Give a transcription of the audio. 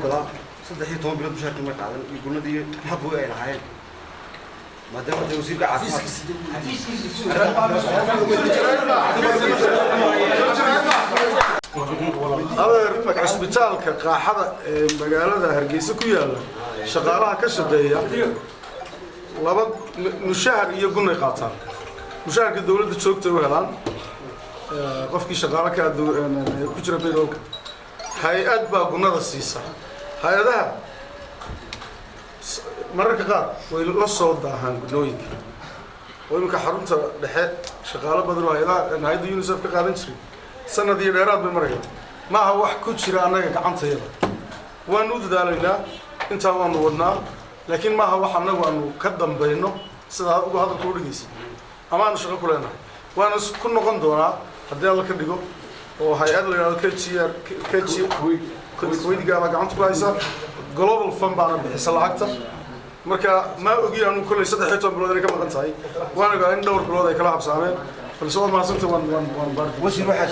Howlgala 13 bilood mushaarkii ma qaadan iyo gunadii xaqu ay lahaayeen, maadaama dee wasiirka caafimaadka. Adeer, cusbitaalka qaaxada ee magaalada Hargeysa ku yaalla, shaqaalaha ka shaqeeya laba mushahar iyo gunay qaataan. Mushaharka dowladda joogta u helaan qofkii shaqaalo ka ku jira payrollka. Hay-ad baa gunada siisa. Hay-adaha mararka qaar way la soo daahaan gunooyinka, oo iminka xarunta dhexe shaqaalo badan oo hay-adaha, hay-adda UNICEF ka qaadan jiray, sanad iyo dheeraad bay marayaan. Maaha wax ku jira annaga gacantayada. Waanu u dadaalaynaa, intaa waanu wadnaa, laakiin maaha wax annagu aanu ka dambayno sidaa ugu hadalka udhigaysa ama aanu shaqo ku leenahay. Waanu ku noqon doonaa haddii Alla ka dhigo, oo hay-ad la yidhahdo KGR KG Kuwaydiga baa gacanta ku haysa, Global Fund baana bixisa lacagta. Marka ma ogi anu kolley 13 bilood inay ka maqan tahay. Waan ogaa in dhowr bilood ay kala habsaameen, balse waad mahadsanta. Waan baari. Wasiir, waxaa